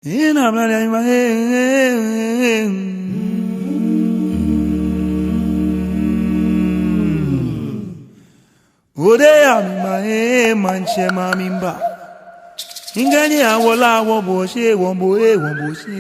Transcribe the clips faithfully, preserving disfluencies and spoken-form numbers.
Ina mla ya ima, eh, eh, eh. Ode ya mi ma, eh, maŋtsɛ ma mi mba. Ŋkɛɛ ni awo lɛ awo bo shi, wo bo, eh, wo bo shi.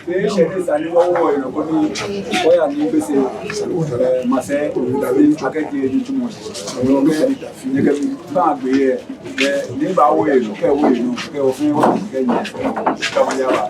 Be shɛ ni esa ni wɔwo wɔhe nɔ koni wɔya ni Gbese, eh, masɛi, akɛ jeee nitsumɔ. Nyɛkɛ mi ba gbɛ yɛ, eh, ni baawo he nɔ, kɛ wɔwo he nɔ, kɛ wɔfee wɔkɛ nyɛ, kɛ wɔya ba.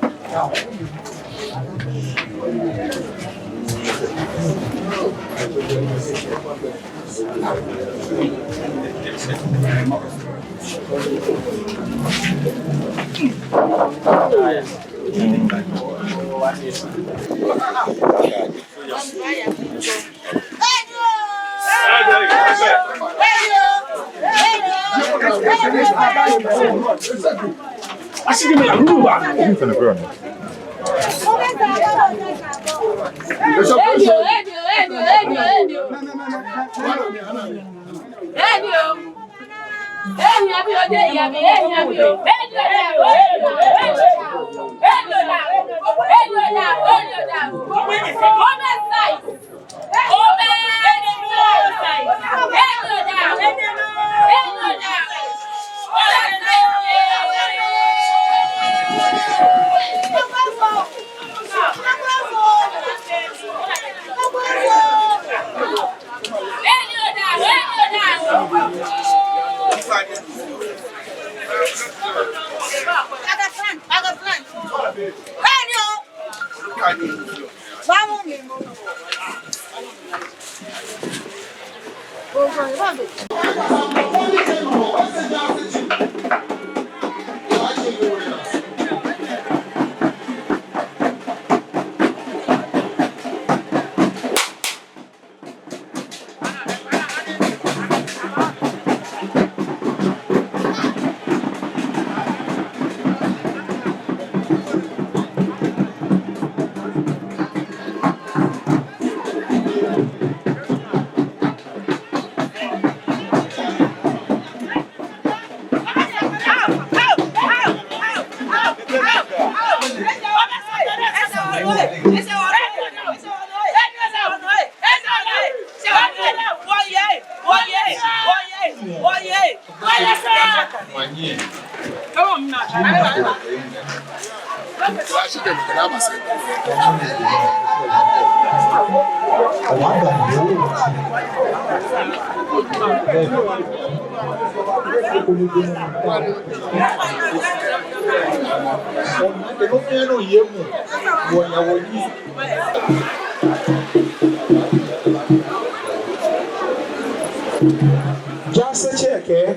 Jaasetsɛ kɛɛ,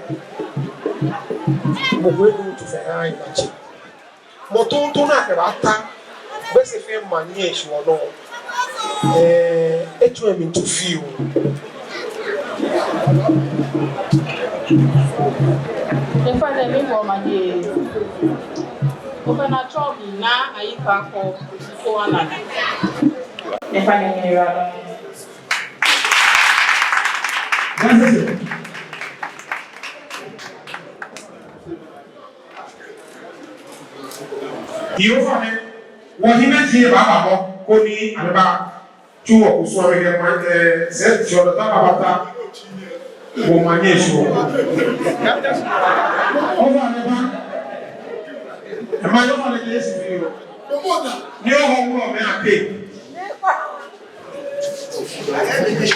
mɔ ko edu tu fɛɛ aayi na tsɛ. Mɔ tuuntu ni akɛbaata Gbese fɛɛ maŋ nɛɛ shishi nɔ, eh, etsu emli tu fioo. Efa nɛ mi wɔ maŋ nɛɛ. Ofainɛ tsɔɔ mi Naa Ayi Kaakɔ ko ana. Efa nɛ mi ra. Yehowa nɛ, wɔhiɛmɛiji baaba mɔ ko ni amɛbatsu wɔ kusum amɛkɛ maŋ, eh, sɛɛ tsɔ dɔ ta babaoo. Wɔmaŋ nɛɛ shishi. Ofainɛ ba. Ema Yehowa nɛ kɛ esi fioo. Ni oho wulɔmɛi akɛ.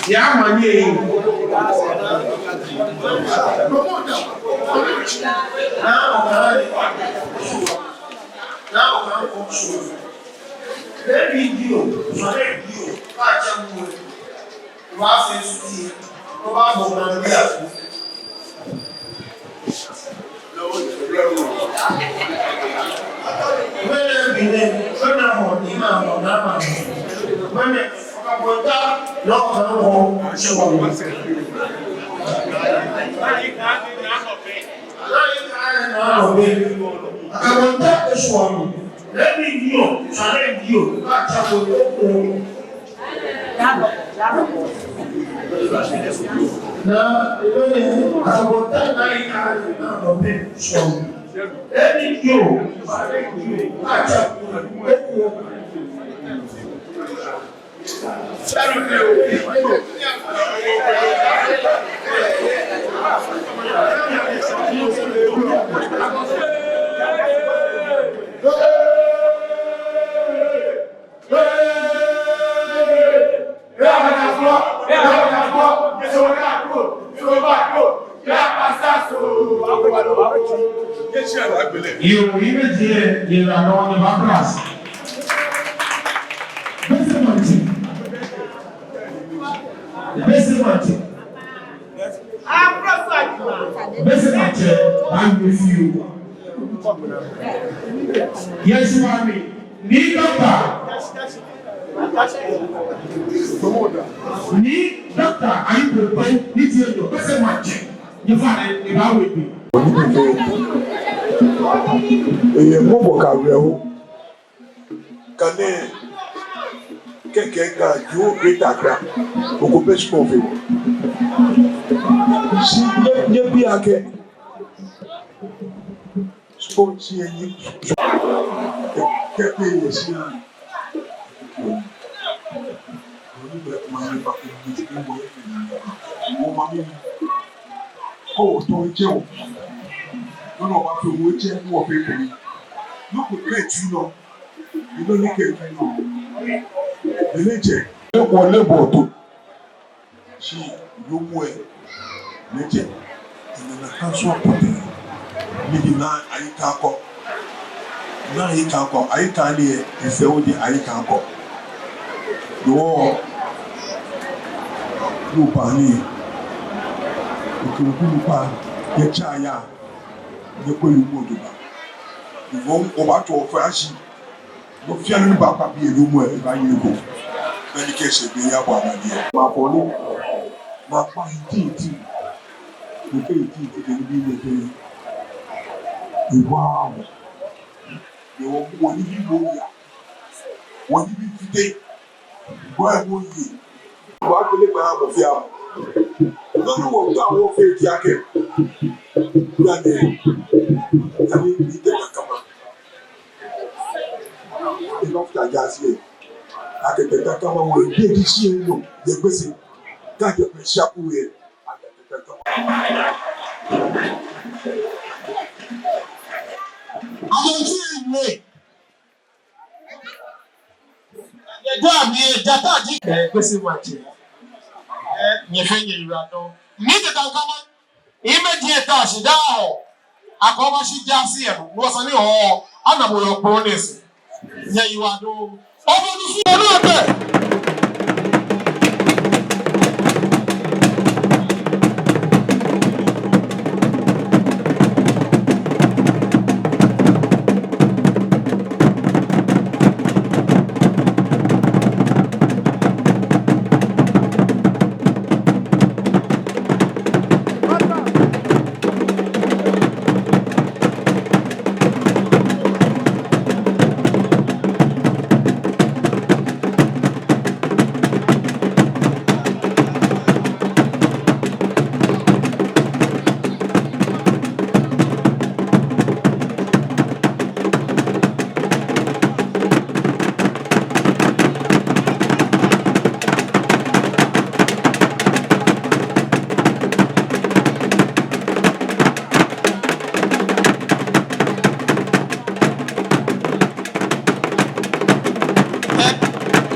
Ya maŋ nɛɛ. Naa Okai. Naa Okai ko su. Baby dio, sɔre dio, pa cha mu. Wa se su ti. Ŋmɛnɛ bi nɛɛ, ŋmɛnɛ mɔ ni mamɔ naa ma. Ŋmɛnɛ, ɔkabɔ ta, lɔ ka nɔ, shi wa. Anayi kaa nɛɛ naa nɔ bɛ. Ɔkabɔ ta, shi wa. Lɛbi ni o, sale ni o, ka ta ko ko ko. Na, ebe ni, ɔkabɔ ta anayi kaa nɛɛ naa nɔ bɛ, shi wa. Lɛbi ni o, sale ni o, ka ta ko ko. Yoo, ibe diɛ, yɛ la nɔ ni ba plus. Bese mati. Bese mati. Bese mati. Ayi fi o. Yes, mami. Ni doctor. Ni doctor, ayi ko ko, ni diɛ yoo, bese mati. Nyɛfa nɛɛ, nyɛba wɔ bi. Eye, mɔ bɔ ka wɛ o. Kane kɛkɛ ka ju Greater Accra. Oko pe shikpɔŋ fe wɔ. Shi nyɛ, nyɛbi akɛ. Shikpɔŋ shi yɛ nyi. Kɛ, kɛ pe yɛ shi ya. Wɔ mami. Ko to etsɛ o. Nɔ nɔ ba fe wɔ etsɛ ni wɔ fe ko. Nɔ ko kɛ tsu nɔ. Nɔ ni kɛ tsu nɔ. Ele tsɛ. Eko le bɔ to. Shi yoomo ɛ, nɛkɛ, ena na kansu apɔtɛ. Miji na ayika ko. Na ayika ko, ayika ni ɛ, ese o di ayika ko. Yoo, yoo ba ni. Oke oku pa, yɛ tsaya. Nyɛkwɛ yoomo do ba. Yoo, oba to ofa shi. Nɔ fɛɛ nɔ ni baakpa biɛ yoomo ɛ, ebaaye eko. Beni kɛ shɛ be ya bɔ ana biɛ. Maakɔ ni, maakpa iti iti. Nɔ kɛ iti iti kɛ nibii nɛɛ kɛ. Ewa wɔ. Ni wɔ, wɔnibii bo ya. Wɔnibii fite. Bɔ ɛ bo ye. Wɔkpele kpa mɔ fɛɛ mɔ. Nɔ ni wɔta wɔfee ji akɛ. Yɛ nɛɛ. Ani ni tɛ kakama. Enough ka jaase ɛ. Akɛ tɛ kakama wɔ ɛ. Yɛ di shi ɛ nɔ. Yɛ Gbese. Ka jɛ Gbese aku ɛ. Akɛ tɛ kakama. Abonti ɛ nɛ. Nyɛdɔ mi ɛ, jata ji. Ɛ, Gbese maŋtsɛ. Ɛ, nyɛfɛɛ nyɛyiwaladɔŋŋ. Ni tɛ kakama. Imɛ diɛ ta shi daa o. Akɔma shi jaase ɛ nɔ. Wɔ sane o. Ana bo yɔɔ kpoo nɛɛ sɛɛ. Nyɛyiwaladɔŋŋ. Obonu su ɛ nɔ ɛ.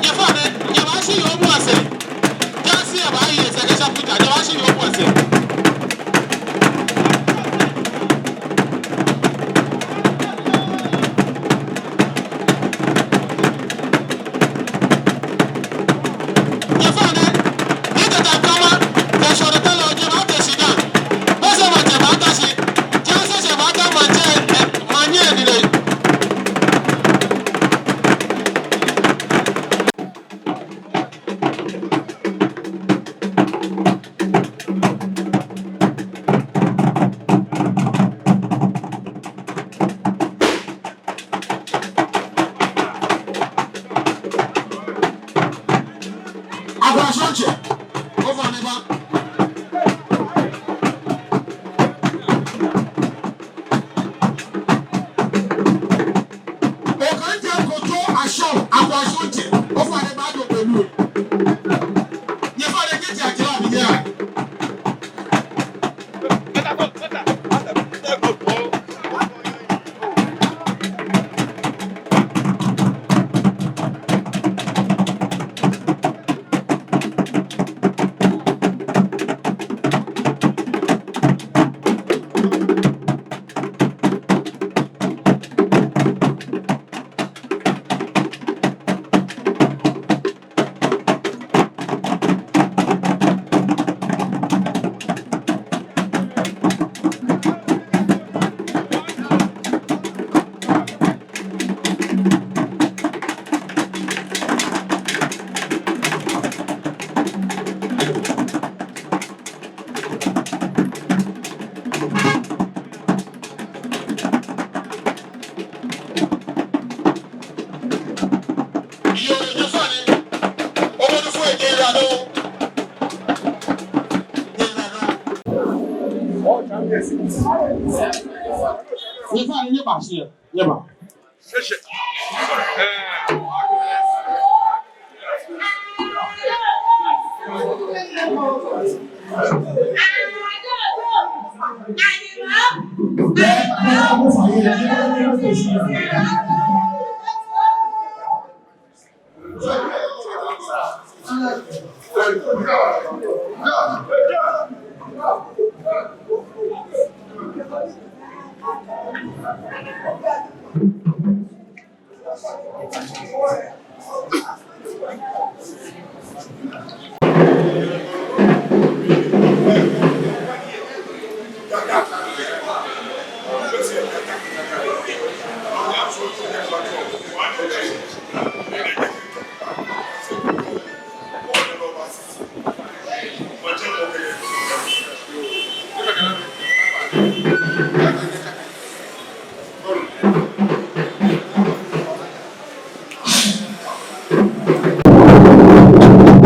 Nyɛfɛɛ nɛɛ, nyɛbaashi yoomo ɛ sɛɛ. Jaase ɛ baaye sɛɛ kɛ shaputa, nyɛbaashi yoomo ɛ sɛɛ. Nyɛfɛɛ nɛɛ, ni tɛ kakama, tɛ shɔrɔ Nyɛba, nyɛba, nyɛba.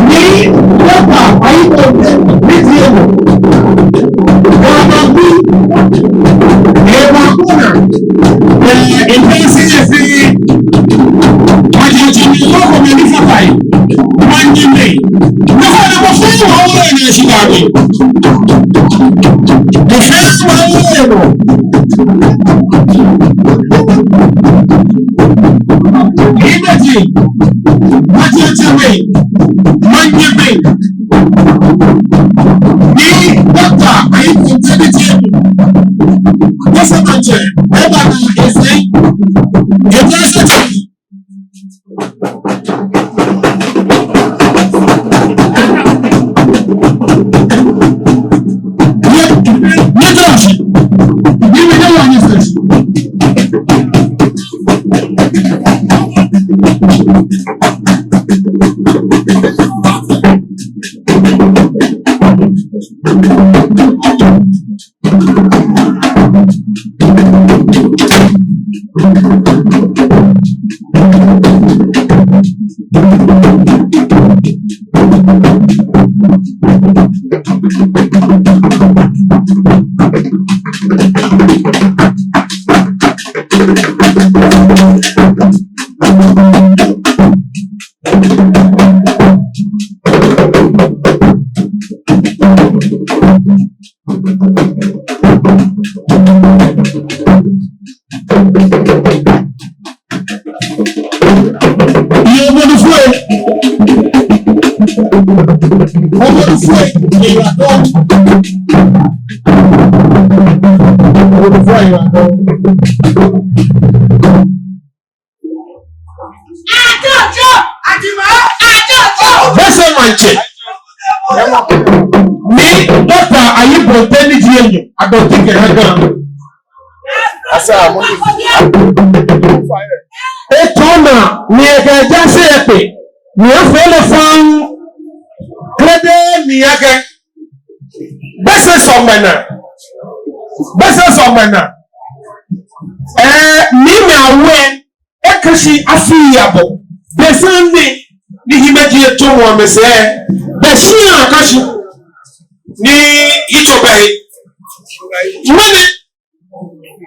Ni Doctor Ayi Bonte, ni ji eno. Ghana bi, eba kona, eh, intensive, majimaji ni loko meni fatai, manyi me. Nafana mafai wa ule ni shikami. Mafai wa ule no. Ibeji, majimaji me, manyi me. Ni Doctor Ayi Bonte ni ji eno. Gbese maŋtsɛ, eba na ese. Ete ese ti. Yoo, mɔ ni fo e. Mɔ ni fo e. Mɔ ni fo e. Gbese maŋtsɛ. Ni Doctor Ayi Bonte ni ji enyɔ, adɔti kɛ ha gan. Asa, mɔ ni. Etsɔɔ naa, ni ekɛ jaase ekpe, ni efee lɛ faŋŋ, kɛlɛ de ni akɛ. Gbese sɔŋ gbɛnaa. Gbese sɔŋ gbɛnaa. Ɛɛ, ni mɛi awe, eka shi afii abɔ. Be sane ni hiimeji etsɔ mɔ amɛsɛɛ. Be shia aka shi. Ni etsɔ bɛ. Mɛni?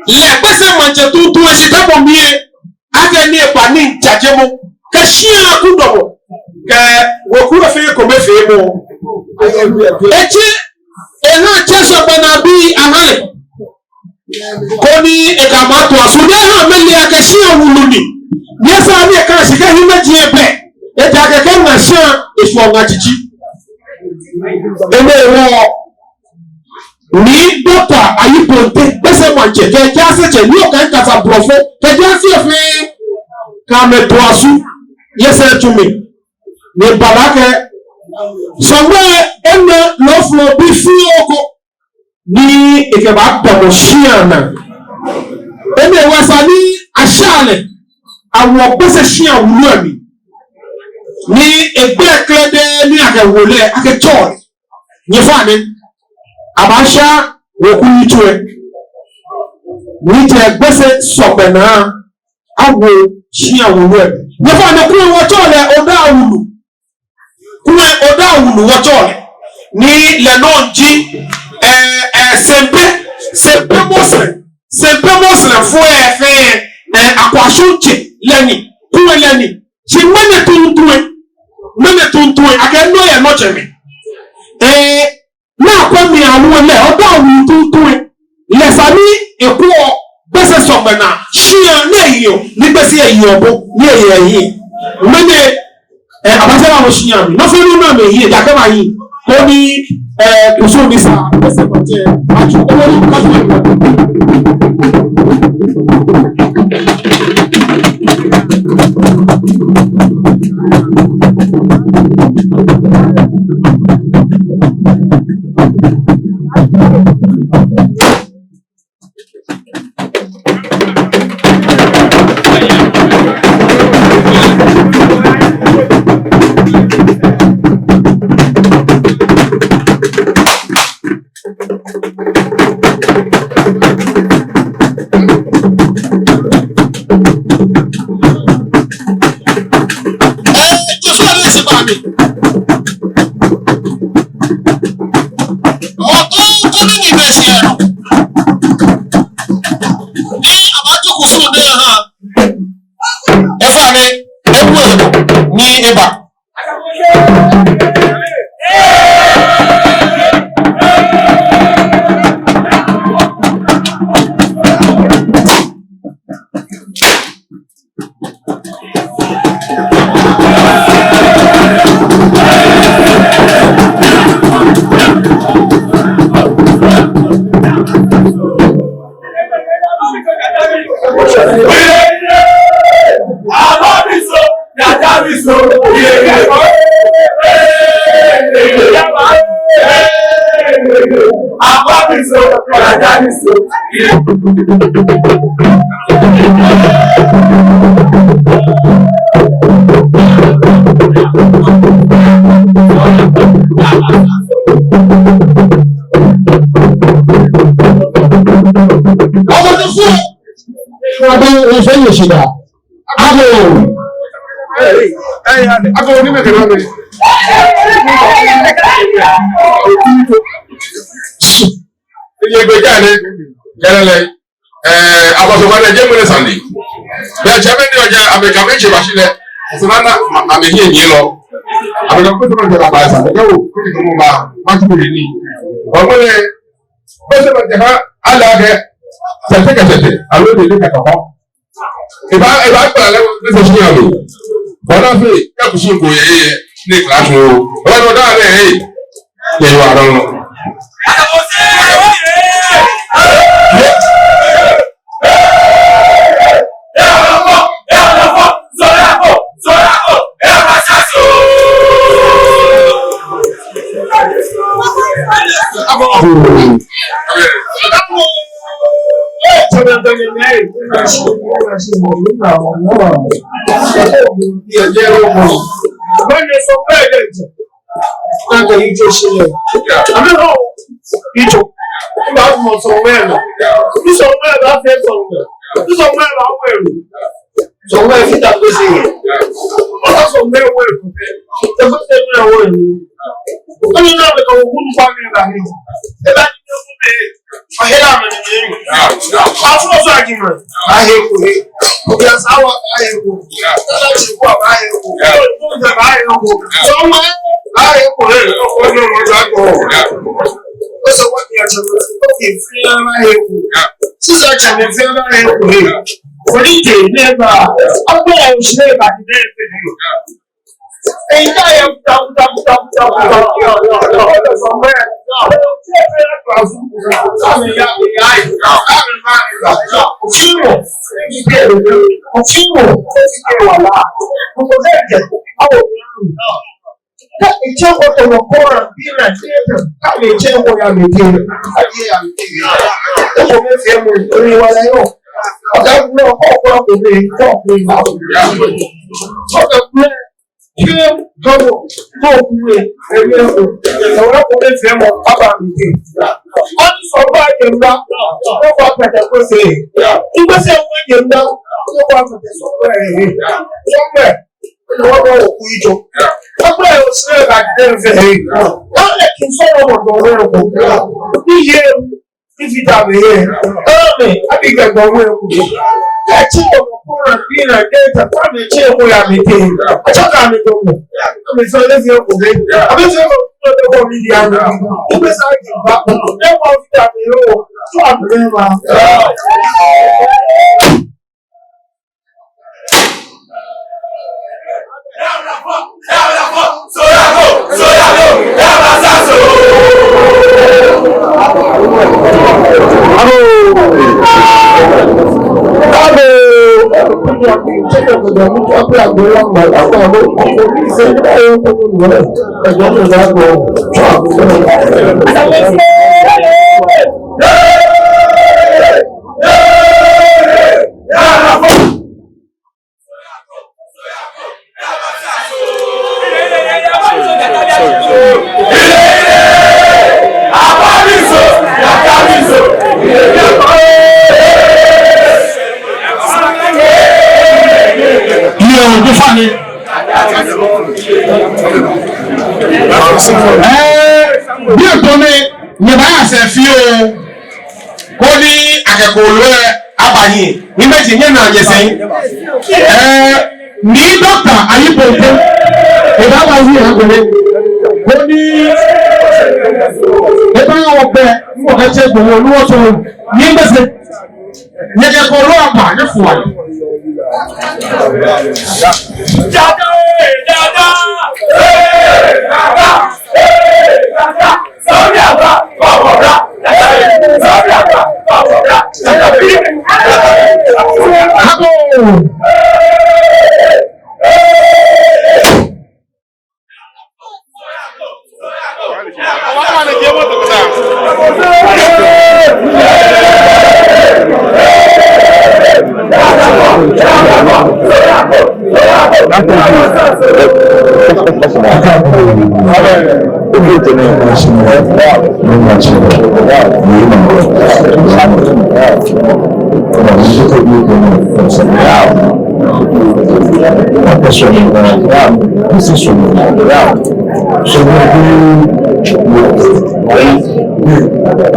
Lɛ Gbese maŋtsɛ tuuntu eshi tamɔ mli akɛ ni eba ni ejajemɔ. Kɛ shia kudɔmɔ. Kɛ weku fɛɛ ko mɛi fɛɛ mɔ. Etsɛ, eha tsɛ sɔŋ gbɛnaa bii aha lɛ. Koni ekɛ amɛ ato asu ni aha amɛle akɛ shia wulu ni. Ni esa ni eka shi kɛ hiimeji ebɛ. Ejaakɛ kɛ ŋa shia, eshwɛ ŋa tsitsi. Enɛ hewɔ ni Doctor Ayi Bonte, Gbese maŋtsɛ, kɛ jaasetsɛ, ni okɛ kasa Blɔfo, kɛ jaase fɛɛ, kɛ amɛ to asu, yɛ sɛɛ tsu mli. Ni eba lɛ akɛ, sɔŋ gbɛ, ena lɔflɔ bi fioo ko. Ni ekɛba damɔ shia naa. Enɛ hewɔ esa ni asha lɛ, awo Gbese shia wulu lɛ mli. Ni egbɛi kɛlɛ de ni akɛwo lɛ, akɛtsɔɔ lɛ. Nyɛfainɛ, abasha wɔku yitso lɛ. Ni kɛ Gbese sɔgbe naa, awo shia wulu lɛ. Nyɛfainɛ, kulɛ wɔtsɛɔ lɛ Odaawulu. Kulɛ Odaawulu wɔtsɛɔ lɛ. Ni lɛ nɔŋŋ ji, ɛɛ, ɛɛ, Sempe, Sempe Muslim, Sempe Muslimfoi lɛ fɛɛ, ɛɛ, Akwashɔŋtsɛ lɛ ni, kulɛ lɛ ni. Shi ŋmɛnɛ tuuntu lɛ, ŋmɛnɛ tuuntu lɛ, akɛ no yɛ nɔ tsɛmɛi. Ɛɛ, Naa kwɛ mi awo lɛ, Odaawulu tuuntu lɛ. Lɛ esa ni ekwɛ Gbese sɔgbe naa. Shia ni eyeɔ, ni Gbese yeɔ bo, ni eyeɔ ehiɛ. Ŋmɛnɛ, ɛɛ, abatsɛ lɛ awo shia mli. Nɔ fɛɛ nɔ ni amɛyeɔ, ja kɛba hiɛ. Koni, ɛɛ, kusum ni sa, Gbese maŋtsɛ, atsu, ɛɛ, atsu. Ɛɛ, Joshua ni si ba mi. Ɔtɔ kɔni ni bɛ si yɛ nɔ. Ni abato kusum lɛ aha. Efa ni ebu ebo ni eba. Agoo, efee yɛ shidaa. Agoo. Agoo, ni mɛi kɛ nɔ ni. Iye gbɛjianɔ, kɛlɛ lɛ. Ɛɛ, abasɔkwa lɛ jɛ mɛnɛ sane. Bɛ tsɛmɛi ni ojɛ, amɛkɛ amɛtsɛ ba shi lɛ. Sɔnana, amɛhiɛ ni lɔ. Amɛkɛ kpɛtɛ mɛi jɛ ba ba sane. Kɛ o, kuli kɛ mɔ ba, ma tu ni. Ɔmɔ lɛ, bɛ sɛ mɛi jɛ ha, ala kɛ, tɛtɛ kɛ tɛtɛ, alo ni ni kɛ tɔkɔ. Eba, eba kpala lɛ, ni sɛ shi ya lo. Bɔla fɛ, ya kusi ko yɛ, yɛ, ni kla so. Ɔba nɔ da lɛ, yɛ, yɛ wa dɔn. Nakai yitso shi lɛ. Amɛ hɔ yitso. Mba mɔ sɔŋmɛ lɛ. Ni sɔŋmɛ lɛ bafee sɔŋmɛ. Ni sɔŋmɛ lɛ bafee. Sɔŋmɛ fita ko si yɛ. Ɔta sɔŋmɛ wɛ. Tɛ ko tɛ mɛ wɛ. Kɔni na bɛ ka wo kun fa mi ba ni. Eba ni ko bɛ. Ahela mɛ ni. Afɔ so ajima. Ahe ko he. Obi asawa ahe ko. Tala chi ko ahe ko. Obi ahe ko. Sɔŋmɛ ahe ko he. Obi ahe ko. Oso wa ni acha ko. Obi fia ahe ko. Sisa cha ni fia ahe ko he. Kɔni te ne ba. Agbo o shi ne ba ni ne. Kɛ hɔmɔ, kɛ okue, ɛmɛ o, ɛwɔ kome fɛɛ mɔ, aba mi te. Ani sɔŋŋ ba jɛmɛ ba, ni wɔkpɛtɛ Gbese. Ni Gbese wɔjɛ jɛmɛ ba, ni wɔkpɛtɛ sɔŋŋ ba. Sɔŋŋ ba. Ni wɔkpɛtɛ Oku Ijɔ. Akpɛlɛ yɛ osɛɛ ka dɛn fɛɛ. Ani kɛ sɔŋŋ ba dɔŋŋ ko. Ni yɛ Ni fita mɛi yɛ. Amɛ, abi kɛ gbɔmɔ yɛ ko. Kɛ tsi gbɔmɔ ko na bi na de ta ta mɛ tsi ko ya mɛ te. Atsɔ ka mɛ gbɔmɔ. Amɛ sɔ le fi ko mɛ. Amɛ sɔ ko ko ko mi di amɛ. Ko bɛ sa ki ba. Ne ko fita mɛi yɛ. Tswa mɛi ma. Yoo, bi fani. Ɛɛ, bi tɔ mi, nyɛbaa sɛɛ fioo. Koni akɛ kooloo lɛ aba hiɛ. Ni mɛi ji nyɛna nyɛsɛɛ. Ɛɛ, ni Doctor Ayi Bonte. Ebaaba hiɛ agbɛnɛ. Koni ebaaya wɔgbɛ. Mɔ kɛ tsɛ gbɛ wɔ ni wɔtsɔ. Ni mɛi sɛɛ. Nyɛkɛ kooloo aba, nyɛfua. Dada, eh, dada. Eh, dada. Eh, dada.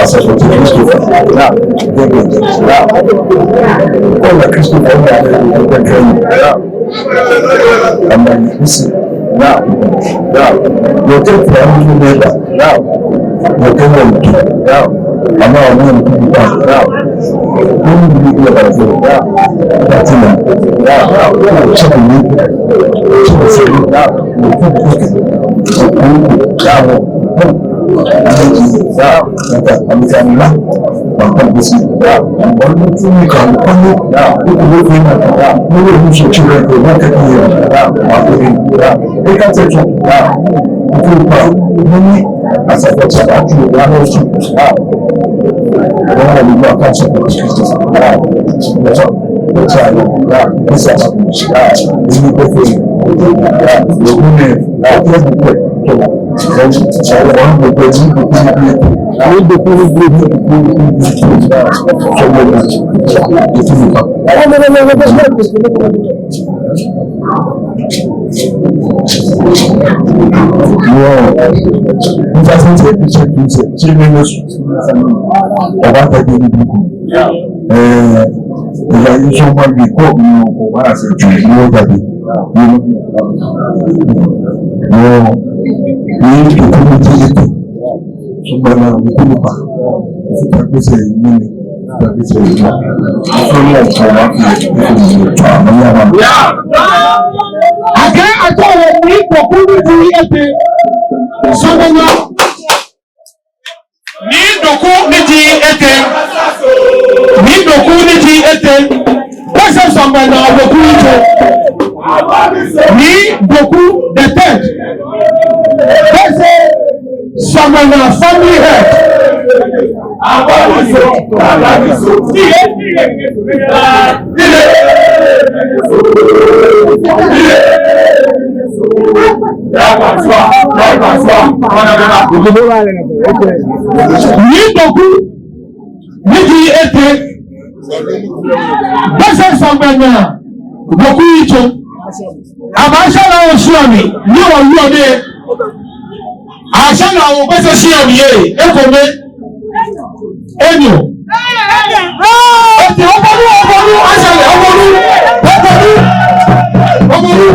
Asafo ti Kristo. Kɔla Kristo. Ama ni kusi. Yɔkɛ fura ni mɛba. Yɔkɛ wɔntu. Ama wɔntu ba. Wɔntu bi yɛ ba fɛ. Batina. Wɔntu bi. Wɔntu bi. Ɛɛ, ɛɛ, nsɔmɔ bi kɔ, ɔba sɛ ju ni wɔda bi. Ni kukuru ti ete. Sɔgbɔna kukuru ba. Sita kpese ni. Sita kpese ni. Sɔgbɔna kukuru ba. Akɛ atɔ wɔ ni kukuru ti ete. Sɔgbɔna. Ni Doku ni ji etɛ. Ni Doku ni ji etɛ. Kwese Sɔgbɔna Doku ni ji. Ni Doku the third. Kwese Sɔgbɔna family head. Nii Doku, ni ji etɛ, Gbese Saŋmɛi naa, Doku yitso. Amɛ ashɛ lɛ oshia mli, ni wɔyɔɔ nɛɛ. Ashɛ lɛ o Gbese shia mli yɛ, ekome. Enyɔ. Ete, obonu, obonu, ashɛ lɛ, obonu, obonu, obonu.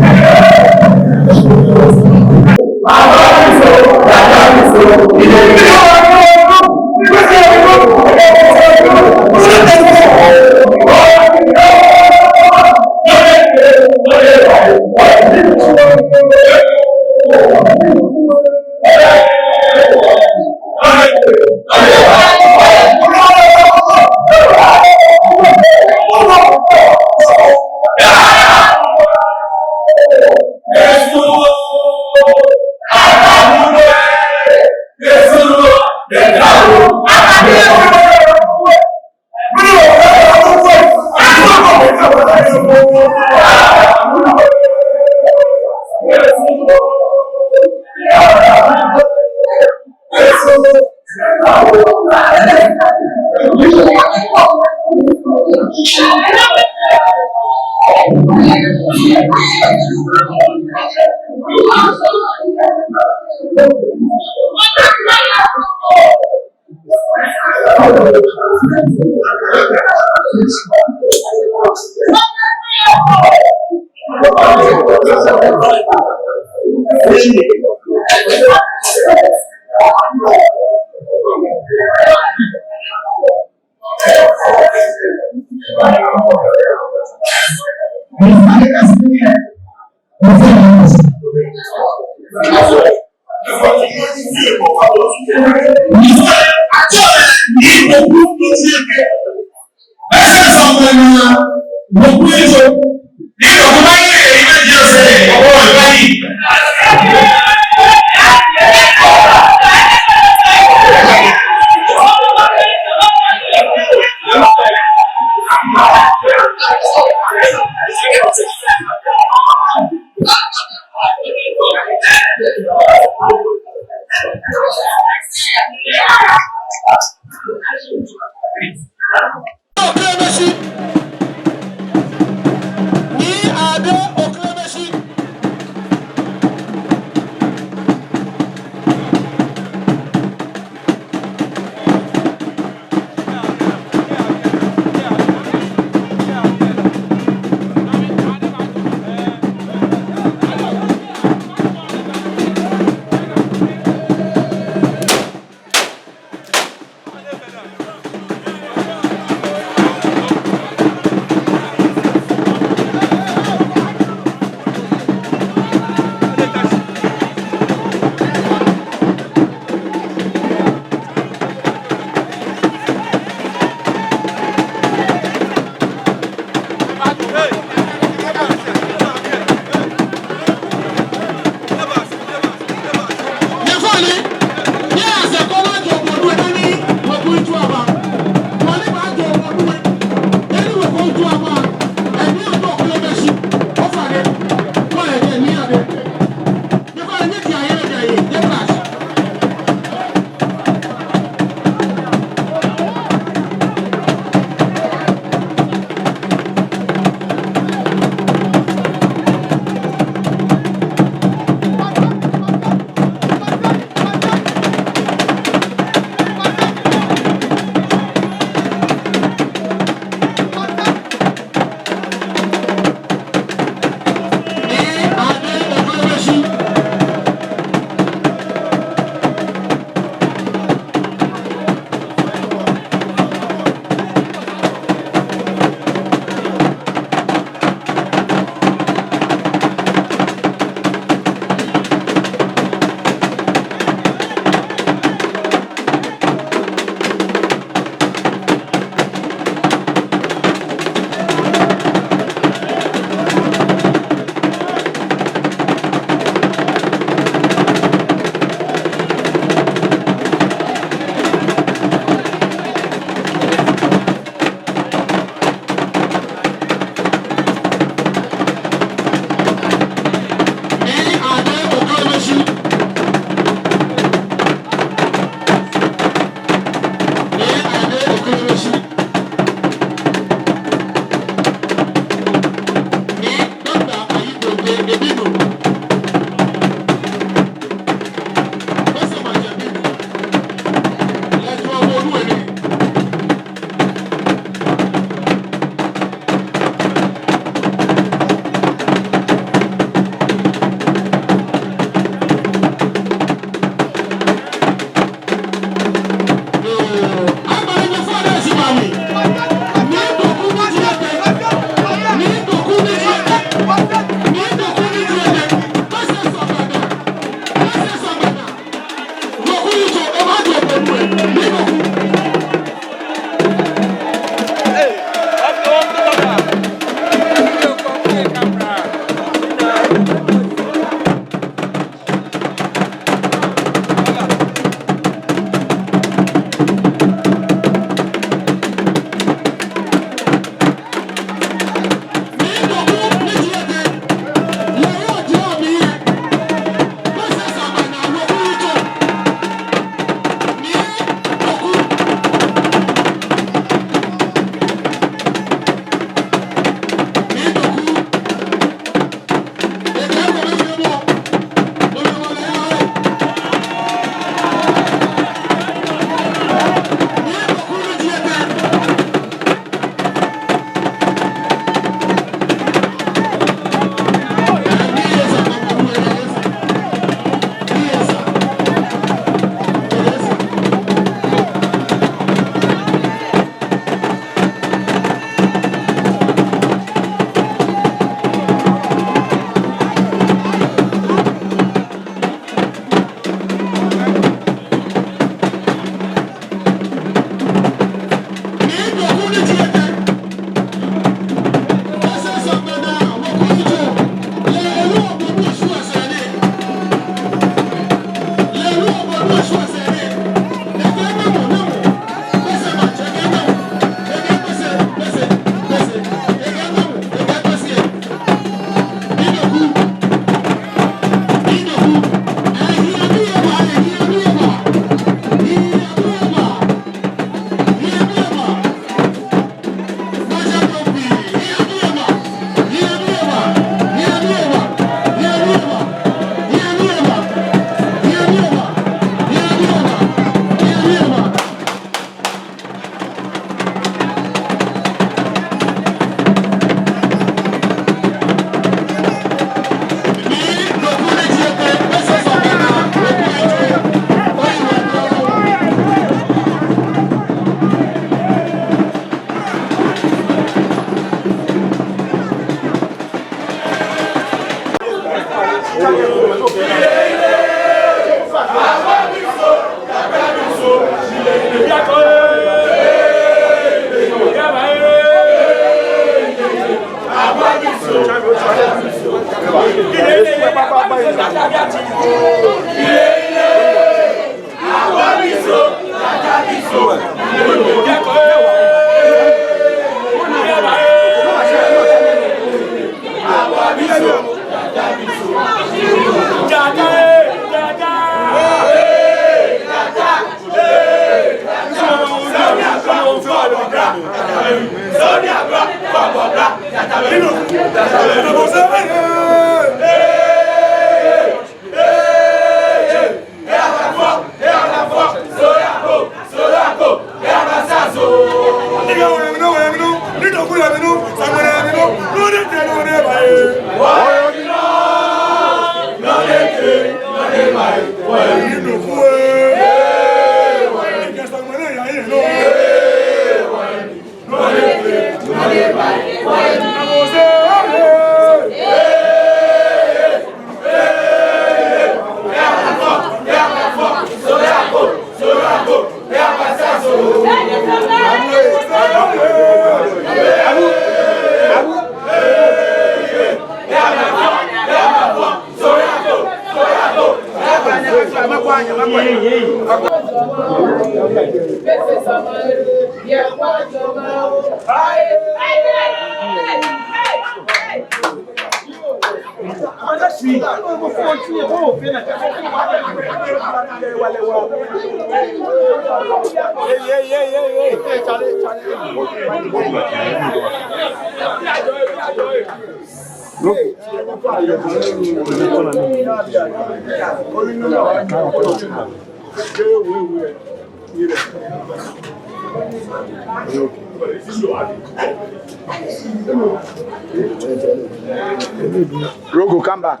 Rogo, come back.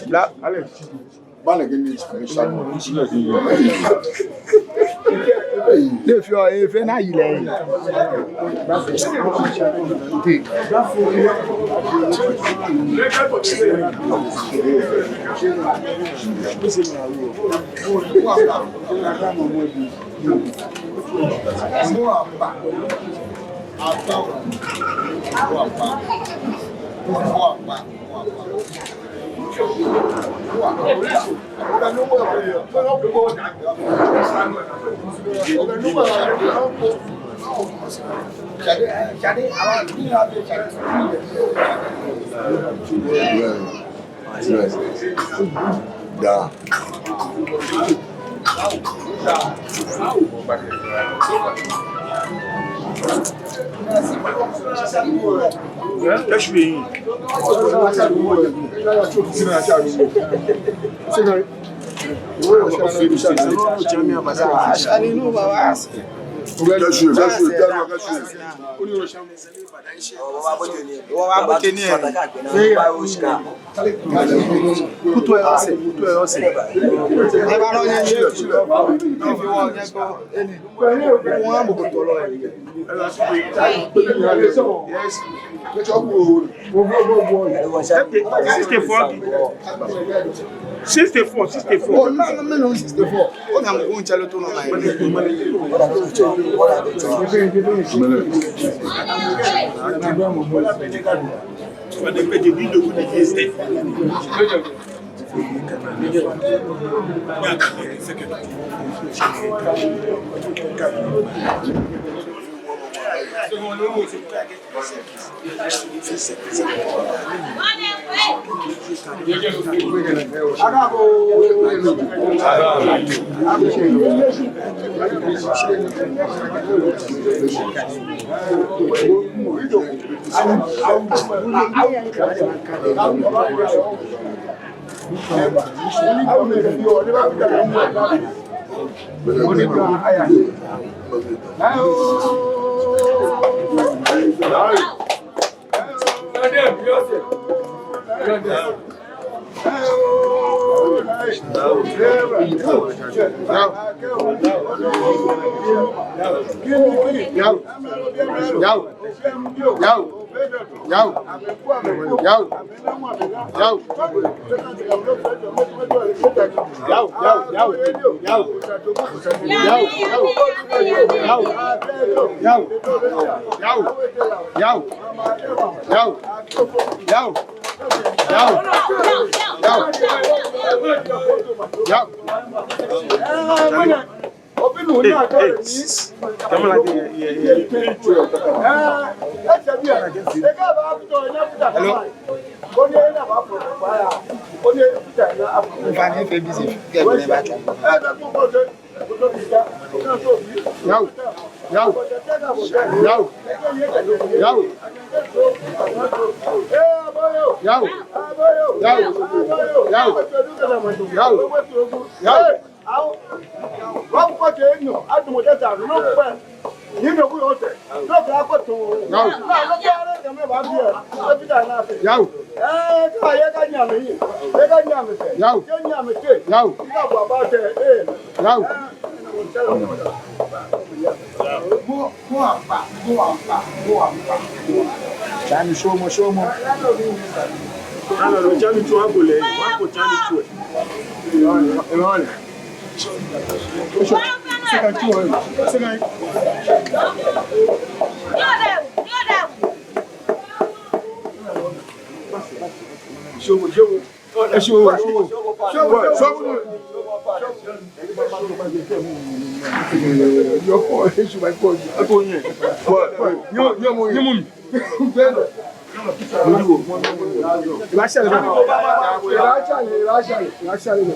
Bla-, Alex. Bana gani. Lɛ fio, efee na yi lɛ. Da. Kutu lɛ ose, kutu lɛ ose. Eba nɔ nyɛ, nyɛ. Wɔha mɔ ko tɔlɔ yɛ. Yes. Sixty-four. Sixty-four, sixty-four. Oh, no, no, no, sixty-four. Oh, na mɔ ko ŋtsɛ lɛ to nɔ na. Yao. Yao. Yao. Yao. Yao. Yao. Yao. Yao. Yao. Yao. Yao. Yao. Yao. Yao. Yao. Yao. Yao. Hey, hey. Come on, like, yeah, yeah, yeah. Hello. Mfani F B C. Yao. Yao. Yao. Yao. Yao. Yao. Yao. Yao. Yao. Yao. Yao. Yao. Yao. Tsani shomɔ, shomɔ. Tsani tsu agbo lɛ, wa ko tsani tsu. Seka tsu, seka. Shomɔ, shomɔ. Esho, esho. Yɔɔ, esho, my God. Nyɛmɔ mi. Nyɛmɔ mi. Ebashɛ lɛ. Ebashɛ lɛ, ebashɛ lɛ, ebashɛ lɛ.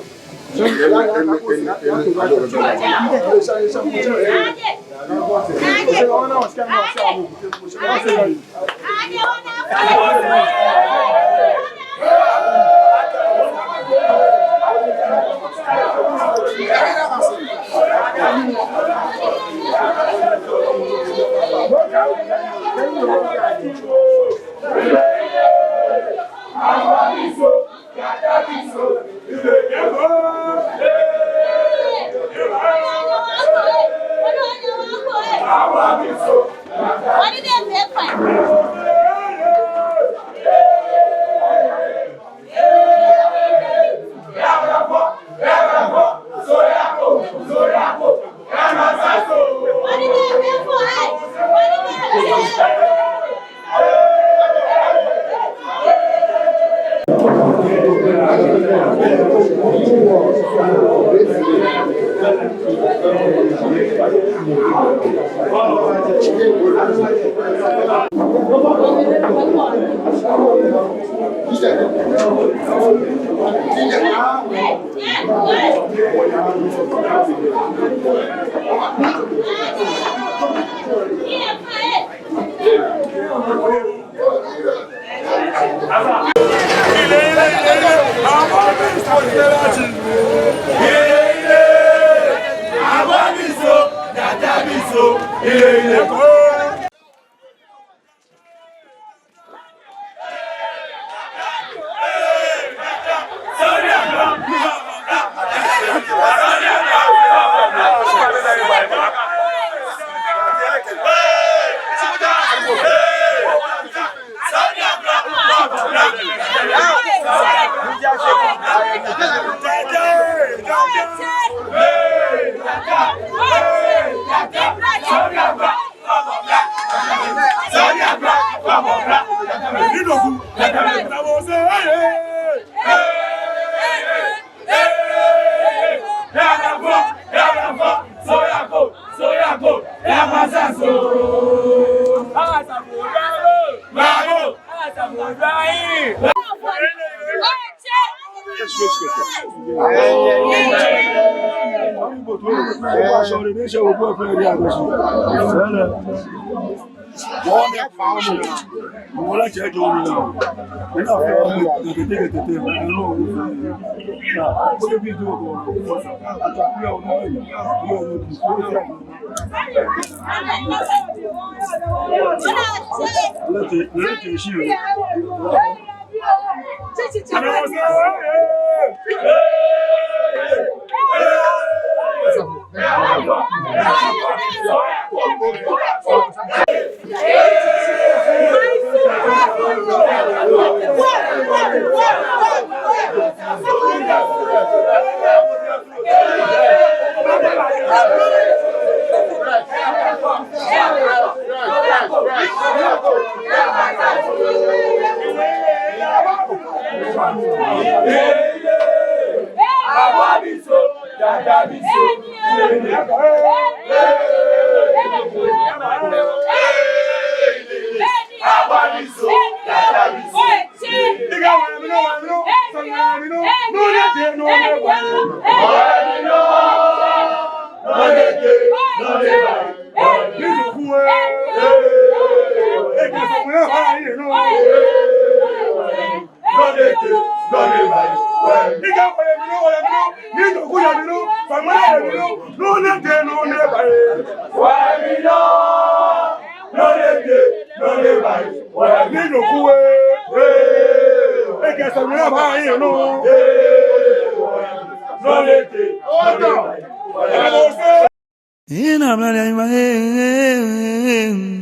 Ina mla ni ma, eh, eh, eh.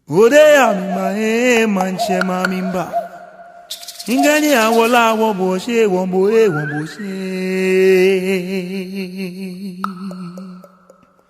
Ode ya mi ma, eh, manche ma mi mba. Ingani awola wo bo she, wo bo, eh, wo bo she.